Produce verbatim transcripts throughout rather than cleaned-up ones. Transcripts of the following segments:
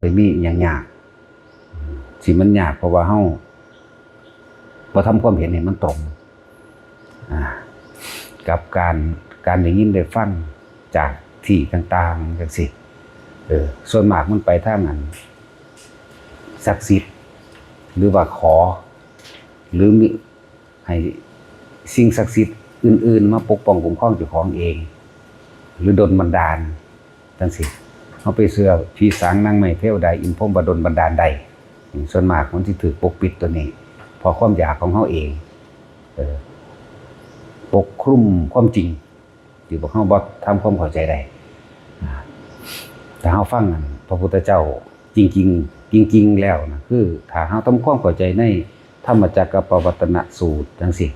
ยมีอหย่างยาก ที่มันยากเพราะว่าเฮาบ่ทำความเห็นให้มันตรง อ่า กับการ การได้ยินได้ฟังจากที่ต่างๆจังซี่ เออ ส่วนมากมันไปทางอันศักดิ์สิทธิ์ หรือว่าขอ หรือมี ให้สิ่งศักดิ์สิทธิ์อื่นๆมาปกป้องคุ้มครองเจ้าของเอง หรือดลบันดาลจังซี่ เฮาไปเชื่อผีสางนางไม้เทวดาอินพรหมว่าดลบันดาลได้ ส่วนมากมันสิถูกปกปิดตัวนี้ เพราะความอยากของเฮาเอง เออ ปกคลุมความจริง ที่พวกเฮาบ่ทำความเข้าใจได้ อ่า ถ้าเฮาฟังอันพระพุทธเจ้าจริงๆ จริงๆแล้วนะ คือถ้าเฮาทำความเข้าใจในธรรมจักรปวัตตนสูตรจังซี่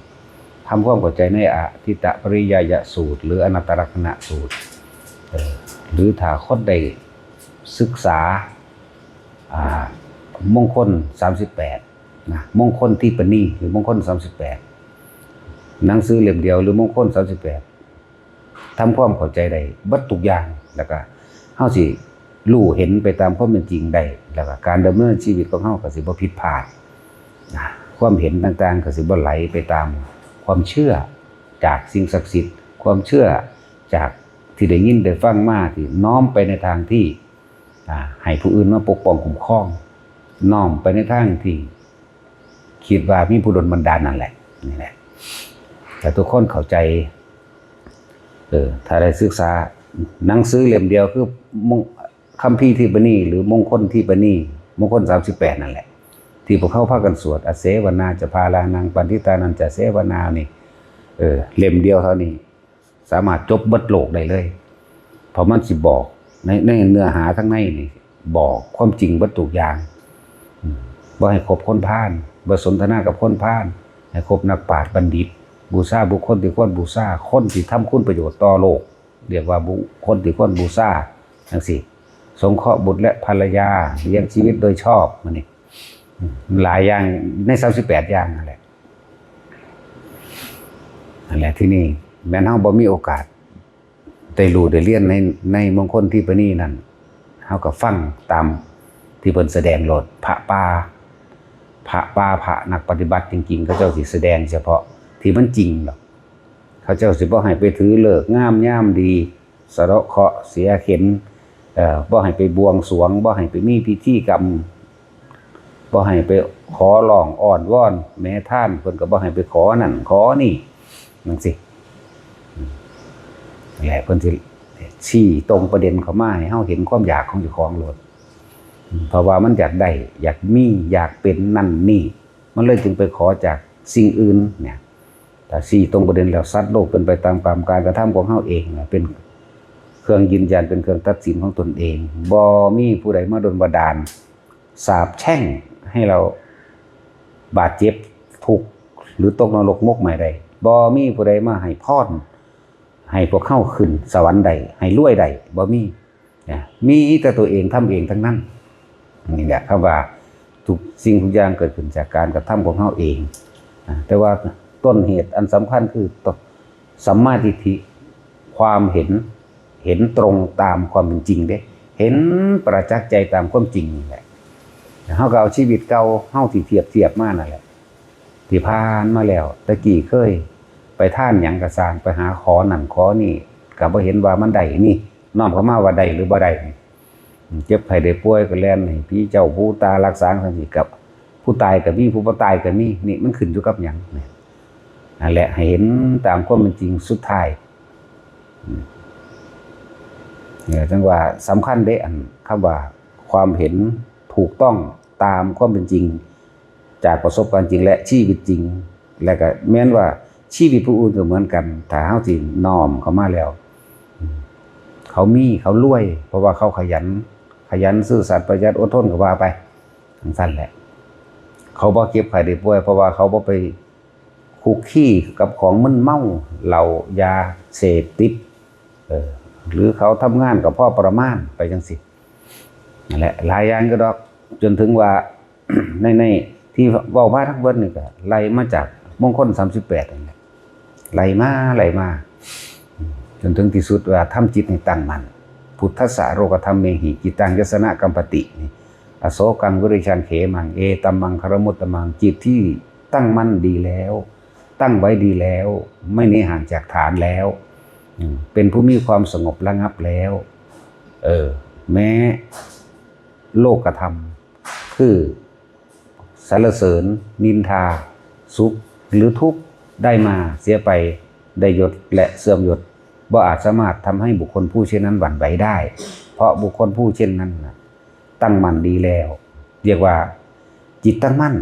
ทำความเข้าใจในอทิตตปริยายสูตร หรืออนัตตลักษณสูตร เออ หรือถ้าคนได้ศึกษา อ่า มงคลสามสิบแปด นะ มงคลทิปนี หรือมงคลสามสิบแปด หนังสือเล่มเดียว หรือมงคลสามสิบแปด ทำความเข้าใจได้เบิดทุกอย่าง แล้วก็เฮาสิรู้เห็นไปตามความเป็นจริงได้ แล้วก็การดำเนินชีวิตของเฮาก็สิบ่ผิดพลาด นะ ความเห็นต่างๆก็สิบ่ไหลไปตามความเชื่อจากสิ่งศักดิ์สิทธิ์ ความเชื่อจากที่ได้ยินได้ฟังมา ที่น้อมไปในทางที่ อ่า ให้ผู้อื่นมาปกป้องคุ้มครอง น้อมไปในทางที่คิดว่ามีผู้ดลบันดาลนั่นแหละ นี่แหละ แต่ทุกคนเข้าใจ เออ ถ้าได้ศึกษาหนังสือเล่มเดียวคือมง คัมภีร์ทิปนี หรือมงคลทิปนี มงคลสามสิบแปดนั่นแหละ ที่พวกเขาพากันสวด อเสวนาจะพาลานัง ปัณฑิตานันจะเสวนานี่ เออ เล่มเดียวเท่านี้ สามารถจบเบิดโลกได้เลย เพราะมันสิบอกใน ในเนื้อหาทั้งในนี่ บอกความจริงเบิดทุกอย่าง อืม บ่ให้คบคนพาล บ่สนทนากับคนพาล ให้คบนักปราชญ์บัณฑิต บูชาบุคคลที่ควรบูชา คนที่ทำคุณประโยชน์ต่อโลก เรียกว่าบุคคลที่ควรบูชา จังซี่ สงเคราะห์บุตรและภรรยา เลี้ยงชีวิตโดยชอบ มันนี่ อืม หลายอย่าง ในสามสิบแปดอย่างนั่นแหละ นั่นแหละ ที่นี่แม่นเฮาบ่มีโอกาส ได้รู้ได้เรียนใน ในมงคลทิปนีนั่น เฮาก็ฟังตามที่เพิ่นแสดงโลด พระป่า พระป่า พระนักปฏิบัติจริงๆ เขาเจ้าสิแสดงเฉพาะที่มันจริงดอก เขาเจ้าสิบ่ให้ไปถือฤกษ์งามยามดี สะเดาะเคราะห์เสียเข็ญ เอ่อ บ่ให้ไปบวงสรวง บ่ให้ไปมีพิธีกรรม บ่ให้ไปขอร้องอ้อนวอน แม่ทานเพิ่นก็บ่ให้ไปขอนั่นขอนี่ จังซี่ นั่นแหละ เพิ่นสิชี้ตรงประเด็นเข้ามาให้เฮาเห็นความอยากของเจ้าของโลด เพราะว่ามันอยากได้ อยากมี อยากเป็นนั่นนี่ มันเลยจึงไปขอจากสิ่งอื่นเนี่ย ถ้าชี้ตรงประเด็นแล้ว สัตว์โลกเป็นไปตามกรรมการกระทำของเฮาเองนะ เป็นเครื่องยืนยัน เป็นเครื่องตัดสินของตนเอง บ่มีผู้ใดมาดลบันดาล สาปแช่งให้เราบาดเจ็บทุกข์ หรือตกนรกมกไหม้ได้ บ่มีผู้ใดมาให้พร ให้พวกเฮาขึ้นสวรรค์ได้ ให้รวยได้ บ่มี นะ มีแต่ตัวเองทำเองทั้งนั้น นี่แหละคำว่าทุกสิ่งทุกอย่างเกิดขึ้นจากการกระทำของเฮาเอง นะ แต่ว่าต้นเหตุอันสำคัญคือต้นสัมมาทิฏฐิ ความเห็น เห็นตรงตามความเป็นจริงเด้ เห็นประจักษ์ใจตามความจริงนี่แหละ เฮาก็เอาชีวิตเก่าเฮาที่เทียบเทียบมานั่นแหละ ที่ผ่านมาแล้ว ตะกี้เคยไปทานหยังก็ซ่าง ไปหาขอนั่นขอนี่ ก็บ่เห็นว่ามันได้นี่ น้อมเข้ามาว่าได้หรือบ่ได้นี่ เจ็บไข้ได้ป่วยก็แล่นให้ผีเจ้าผู้ตารักษาจังซี่ กับผู้ตายก็มี ผู้บ่ตายก็มี นี่มันขึ้นอยู่กับหยังนี่ นั่นแหละ ให้เห็นตามความเป็นจริงสุดท้าย อืม เนี่ย จังว่าสำคัญเด้ อันคำว่าความเห็นถูกต้องตามความเป็นจริง จากประสบการณ์จริงและชีวิตจริง และก็แม่นว่าชีวิตผู้อื่นก็เหมือนกัน ถ้าเฮาสิน้อมเข้ามาแล้ว อืม เขามี เขารวย เพราะว่าเขาขยัน ขยันซื่อสัตย์ประหยัดอดทนก็ว่าไป จังซั่นแหละ เขาบ่เจ็บไข้ได้ป่วย เพราะว่าเขาบ่ไปคุกคีกับของมึนเมา เหล้า ยาเสพติด เออ หรือเขาทำงานก็พอประมาณไปจังซี่ นั่นแหละ หลายอย่างอยู่ดอก จนถึงว่า ใน ในที่เว้ามาทั้งเบิดนี่ก็ไล่มาจากมงคลสามสิบแปดนั่นแหละ ไล่มา ไล่มา จนถึงที่สุดว่าทำจิตให้ตั้งมั่น พุทธัสสะโลกัฏฐัมเมหิ จิตตังยัสสะนะกัมปติ นี่ อโศกังวิริชังเขมัง เอตัมมังคารมุตตมัง จิตที่ตั้งมั่นดีแล้ว ตั้งไว้ดีแล้ว ไม่หนีห่างจากฐานแล้ว อืม เป็นผู้มีความสงบระงับแล้ว เออ แม้โลกธรรม คือสรรเสริญ นินทา สุขหรือทุกข์ ได้มาเสียไป ได้ยศและเสื่อมยศ บ่อาจสามารถทำให้บุคคลผู้เช่นนั้นหวั่นไหวได้ เพราะบุคคลผู้เช่นนั้นน่ะ ตั้งมั่นดีแล้ว เรียกว่าจิตตั้งมั่น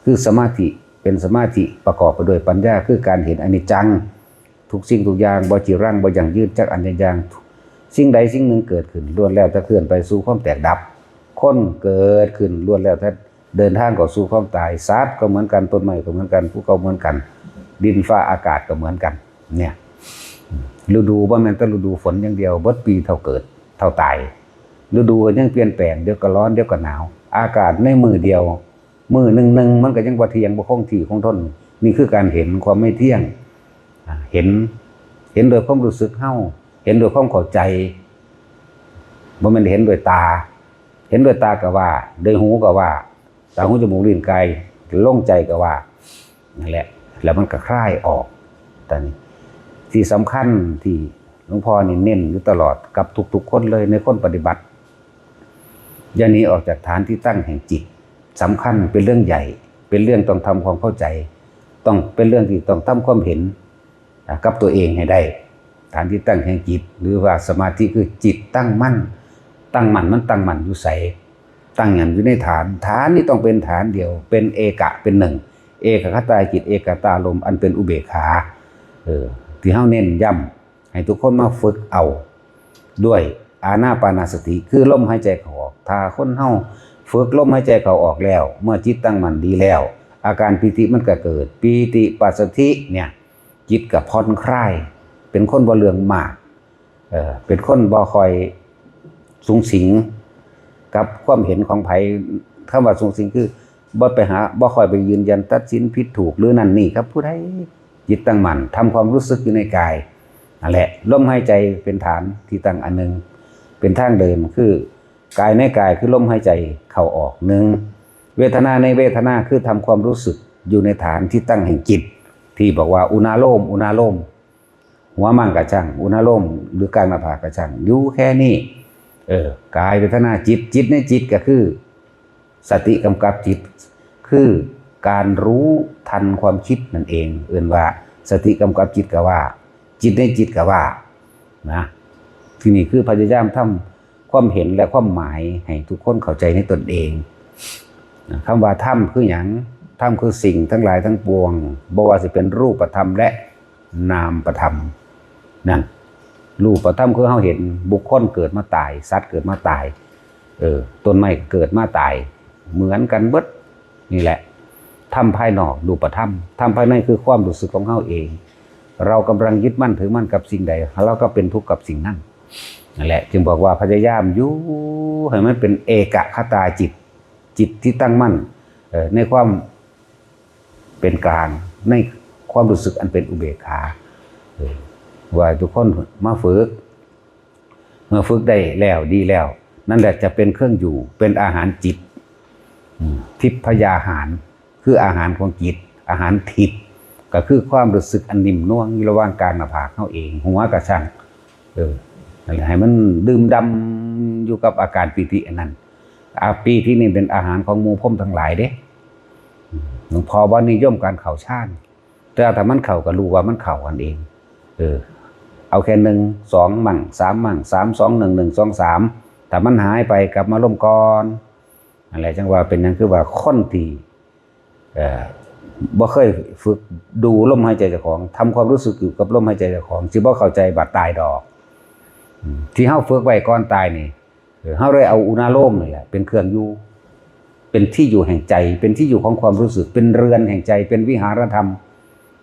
คือสมาธิ เป็นสมาธิประกอบไปด้วยปัญญา คือการเห็นอนิจจัง ทุกสิ่งทุกอย่าง บ่จีรัง บ่ยั่งยืน จักอันจักอย่าง สิ่งใดสิ่งหนึ่งเกิดขึ้น ล้วนแล้วแต่เคลื่อนไปสู่ความแตกดับ คนเกิดขึ้น ล้วนแล้วแต่เดินทางเข้าสู่ความตาย สัตว์ก็เหมือนกัน ต้นไม้ก็เหมือนกัน ภูเขาเหมือนกัน ดินฟ้าอากาศก็เหมือนกัน เนี่ย ฤดูบ่แม่นแต่ฤดูฝนอย่างเดียว เบิดปีเท่าเกิด เท่าตาย ฤดูก็ยังเปลี่ยนแปลง เดี๋ยวก็ร้อน เดี๋ยวก็หนาว อากาศในมื้อเดียว มื้อหนึ่งหนึ่งมันก็ยังบ่เที่ยง บ่คงที่คงทน นี่คือการเห็นความไม่เที่ยง อ่า เห็น เห็นโดยความรู้สึกเฮา เห็นโดยความเข้าใจ บ่แม่นเห็นโดยตา เห็นโดยตาก็ว่า โดยหูก็ว่า ตาหูจมูกลิ้นกาย ลงใจก็ว่า นั่นแหละ แล้วมันก็คลายออก แต่นี่ ที่สำคัญที่หลวงพ่อนี่เน้นอยู่ตลอดกับทุกๆคนเลย ในคนปฏิบัติ อย่าหนีออกจากฐานที่ตั้งแห่งจิต สำคัญ เป็นเรื่องใหญ่ เป็นเรื่องต้องทำความเข้าใจ ต้องเป็นเรื่องที่ต้องทำความเห็น อ่ะ กับตัวเองให้ได้ ฐานที่ตั้งแห่งจิต หรือว่าสมาธิคือจิตตั้งมั่น ตั้งมั่น มันตั้งมั่นอยู่ไส ตั้งมั่นอยู่ในฐาน ฐานนี่ต้องเป็นฐานเดียว เป็นเอกะ เป็นหนึ่ง เอกคตาจิต เอกคตารมณ์ อันเป็นอุเบกขา เออ ที่เฮาเน้นย้ำให้ทุกคนมาฝึกเอา ด้วยอานาปานสติ คือลมหายใจเข้าออก ถ้าคนเฮาฝึกลมหายใจเข้าออกแล้ว เมื่อจิตตั้งมั่นดีแล้ว อาการปีติมันก็เกิด ปีติปัสสธิเนี่ย จิตก็ผ่อนคลาย เป็นคนบ่เรื่องมาก เอ่อ เป็นคนบ่ค่อยสุงสิงกับความเห็นของไผ คำว่าสุงสิงคือบ่ไปหา บ่ค่อยไปยืนยันตัดสินผิดถูกหรือนั่นนี่กับผู้ใด จิตตั้งมั่น ทำความรู้สึกอยู่ในกาย นั่นแหละ ลมหายใจเป็นฐานที่ตั้งอันหนึ่ง เป็นทางเดิน คือกายในกาย คือลมหายใจเข้าออกหนึ่ง เวทนาในเวทนา คือทำความรู้สึกอยู่ในฐานที่ตั้งแห่งจิต ที่บอกว่าอุณาโลม อุณาโลม หัวมั่งก็ช่าง อุณาโลม หรือกลางหน้าผากก็ช่าง อยู่แค่นี้ เออ กายเวทนาจิต จิตในจิตก็คือ สติกำกับจิต คือการรู้ทันความคิดนั่นเอง เอิ้นว่าสติกำกับจิตก็ว่า จิตในจิตก็ว่า นะ ที่นี่คือพยายามทำความเห็นและความหมายให้ทุกคนเข้าใจในตนเอง นะ คำว่าธรรมคือหยัง ธรรมคือสิ่งทั้งหลายทั้งปวง บ่ว่าสิเป็นรูปธรรมและนามธรรม นั่น รูปธรรมคือเฮาเห็นบุคคลเกิดมาตาย สัตว์เกิดมาตาย เออ ต้นไม้ก็เกิดมาตาย เหมือนกันเบิด นี่แหละ ธรรมภายนอก รูปธรรม ธรรมภายในคือความรู้สึกของเฮาเอง เรากำลังยึดมั่นถือมั่นกับสิ่งใด เราก็เป็นทุกข์กับสิ่งนั้น นั่นแหละ จึงบอกว่าพยายามอยู่ให้มันเป็นเอกคตาจิต จิตที่ตั้งมั่น เอ่อ ในความเป็นกลาง ในความรู้สึกอันเป็นอุเบกขา เอ่อ ว่าทุกคนมาฝึก เมื่อฝึกได้แล้วดีแล้ว นั่นแหละจะเป็นเครื่องอยู่ เป็นอาหารจิต อืม ทิพยาหาร คืออาหารของจิต อาหารทิพย์ ก็คือความรู้สึกอันนิ่มนวลอยู่ระหว่างกลางหน้าผากเฮาเอง หัวก็ช่าง เออ นั่นแหละ ให้มันดื่มด่ำอยู่กับอาการปีติอันนั้น อ่า ปีตินี่เป็นอาหารของหมู่พรหมทั้งหลายเด้ อืม หลวงพ่อบ่นิยมการเข้าฌาน แต่ถ้ามันเข้าก็รู้ว่ามันเข้ากันเอง เออ เอาแค่หนึ่ง สอง มั่ง สาม มั่ง สาม สอง หนึ่ง หนึ่ง สอง สาม ถ้ามันหายไปกลับมาลมก่อน นั่นแหละ จังว่าเป็นหยังคือว่าคนที่ เอ่อ บ่เคยฝึกดูลมหายใจเจ้าของ ทำความรู้สึกอยู่กับลมหายใจเจ้าของ สิบ่เข้าใจบาดตายดอก อืม ที่เฮาฝึกไว้ก่อนตายนี่ เออ เฮาได้เอาอุณาโลมนี่แหละเป็นเครื่องอยู่ เป็นที่อยู่แห่งใจ เป็นที่อยู่ของความรู้สึก เป็นเรือนแห่งใจ เป็นวิหารธรรม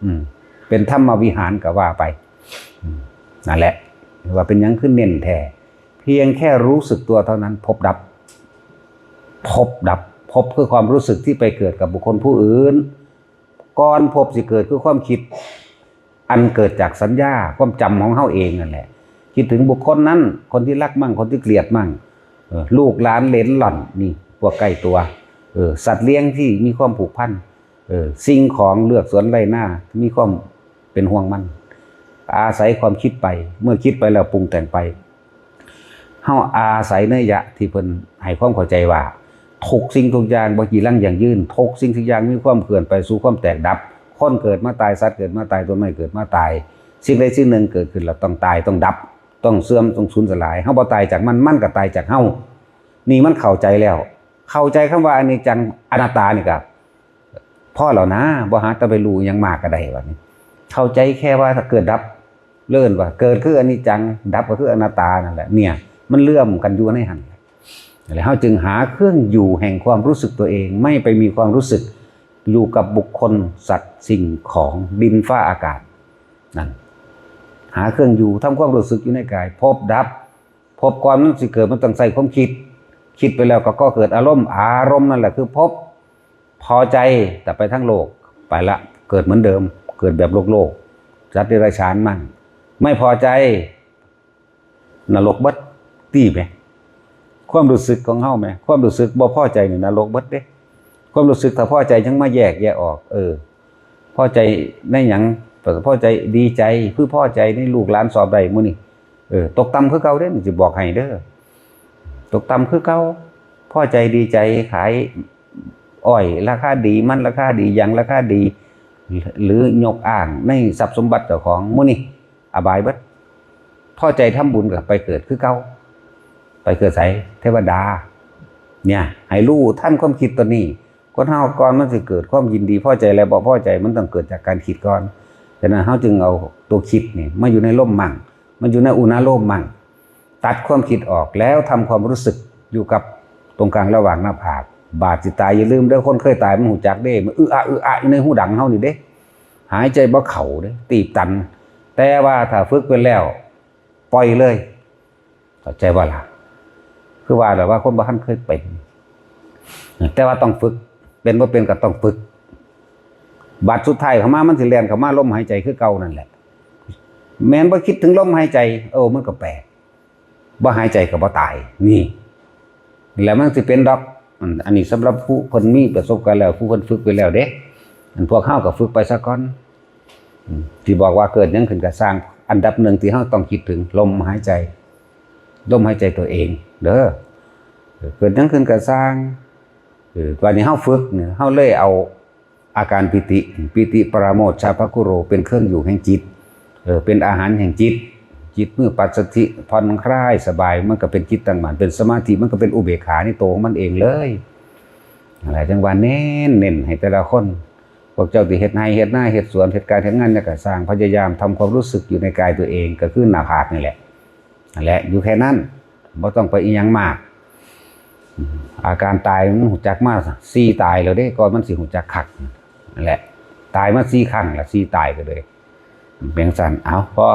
อืม เป็นธรรมวิหารก็ว่าไป อืม นั่นแหละ ว่าเป็นหยังคือเน้นแท้ เพียงแค่รู้สึกตัวเท่านั้น ภพดับ ภพดับ ภพคือความรู้สึกที่ไปเกิดกับบุคคลผู้อื่น ก่อนภพสิเกิดคือความคิด อันเกิดจากสัญญา ความจำของเฮาเองนั่นแหละ คิดถึงบุคคลนั้น คนที่รักมั่ง คนที่เกลียดมั่ง เออ ลูกหลานเหลนหล่อนนี่ พวกใกล้ตัว เออ สัตว์เลี้ยงที่มีความผูกพัน เออ สิ่งของเฮือนสวนไร่นา มีความเป็นห่วงมัน อาศัยความคิดไป เมื่อคิดไปแล้วปรุงแต่งไป เฮาอาศัยนัยยะที่เพิ่นให้ความเข้าใจว่า ทุกสิ่งทุกอย่างบ่จีรังยั่งยืน ทุกสิ่งทุกอย่างมีความเคลื่อนไปสู่ความแตกดับ คนเกิดมาตาย สัตว์เกิดมาตาย ต้นไม้เกิดมาตาย สิ่งใดสิ่งหนึ่งเกิดขึ้นแล้วต้องตาย ต้องดับ ต้องเสื่อม ต้องสูญสลาย เฮาบ่ตายจากมัน มันก็ตายจากเฮา นี่มันเข้าใจแล้ว เข้าใจคำว่าอนิจจังอนัตตานี่ก็พอแล้วนะ บ่หาแต่ไปรู้หยังมากก็ได้บัดนี้ เข้าใจแค่ว่าเกิดดับ เอิ้นว่าเกิดคืออนิจจัง ดับก็คืออนัตตานั่นแหละ เนี่ย มันเชื่อมกันอยู่ในหั่น แล้วเฮาจึงหาเครื่องอยู่แห่งความรู้สึกตัวเอง ไม่ไปมีความรู้สึกอยู่กับบุคคล สัตว์ สิ่งของ ดินฟ้าอากาศ นั่น หาเครื่องอยู่ ทำความรู้สึกอยู่ในกาย พบดับ พบก่อนมันสิเกิด มันต้องใช้ความคิด คิดไปแล้วก็ก่อเกิดอารมณ์ อารมณ์นั่นแหละคือพบ พอใจ แต่ไปทั้งโลก ไปละ เกิดเหมือนเดิม เกิดแบบโลกโลก สัตว์เดรัจฉานมั่ง ไม่พอใจ นรกเบิด ตี้แหม ความรู้สึกของเฮาแหม ความรู้สึกบ่พอใจนี่นรกเบิดเด้ ความรู้สึกถ้าพอใจยังมาแยกแยะออก เออ พอใจในหยัง พอใจดีใจ คือพอใจในลูกหลานสอบได้มื้อนี้ เออ ตกต่ำคือเก่าเด้ สิบอกให้เด้อ ตกต่ำคือเก่า พอใจดีใจ ขายอ้อยราคาดี มันราคาดี หยังราคาดี หรือยกอ้างในทรัพย์สมบัติเจ้าของ มื้อนี้อบายเบิด พอใจทำบุญก็ไปเกิดคือเก่า ไปเกิดไส เทวดา เนี่ย ให้รู้ทันความคิดตัวนี้ คนเฮาก่อนมันสิเกิดความยินดีพอใจและบ่พอใจ มันต้องเกิดจากการคิดก่อน ฉะนั้นเฮาจึงเอาตัวคิดนี่มาอยู่ในลมมั่ง มันอยู่ในอุณาโลมมั่ง ตัดความคิดออกแล้วทำความรู้สึกอยู่กับตรงกลางระหว่างหน้าผาก บาดสิตายอย่าลืมเด้อ คนเคยตายมันฮู้จักเด้ มันอึอะอึอะอยู่ในหูดังเฮานี่เด้ หายใจบ่เข้าเด้ ตีบตัน แต่ว่าถ้าฝึกเป็นแล้ว ปล่อยเลย เข้าใจบ่ล่ะ คือว่าแล้วว่าคนบ่ทันเคยเป็น แต่ว่าต้องฝึก เป็นบ่เป็นก็ต้องฝึก บาดสุดท้ายเข้ามามันสิแล่นเข้ามาลมหายใจคือเก่านั่นแหละ แม่นบ่คิดถึงลมหายใจ เออ มันก็แปลก บ่หายใจก็บ่ตาย นี่ แล้วมันสิเป็นดอก อัน อันนี้สำหรับผู้เพิ่นมีประสบการณ์แล้ว ผู้เพิ่นฝึกไปแล้วเด้ อันพวกเฮาก็ฝึกไปซะก่อน อืม ที่บอกว่าเกิดหยังขึ้นก็ซ่าง อันดับหนึ่งที่เฮาต้องคิดถึงลมหายใจ ลมหายใจตัวเอง เด้อ เกิดหยังขึ้นก็ซ่าง เออ วันนี้เฮาฝึกเนี่ย เฮาเลยเอาอาการปีติ ปีติปราโมทย์ชาปะคุโร เป็นเครื่องอยู่แห่งจิต เออ เป็นอาหารแห่งจิต จิตเมื่อปัสสัทธิ ผ่อนคลายสบาย มันก็เป็นจิตตั้งมั่น เป็นสมาธิ มันก็เป็นอุเบกขาในตัวของมันเองเลย อะไรจังว่าเน้น เน้นให้แต่ละคน พวกเจ้าที่เฮ็ดไร่เฮ็ดนา เฮ็ดสวน เฮ็ดการเฮ็ดงานเนี่ยก็ซ่าง พยายามทำความรู้สึกอยู่ในกายตัวเอง ก็คือหน้าผากนี่แหละ นั่นแหละ อยู่แค่นั้น บ่ต้องไปอีหยังมาก อืม อาการตายมันฮู้จักมาสี่ตายแล้วเด้ ก่อนมันสิฮู้จักคัก นั่นแหละ ตายมาสี่ครั้งละ สี่ตายก็เลย เป็นจั่งซั้น เอา พอ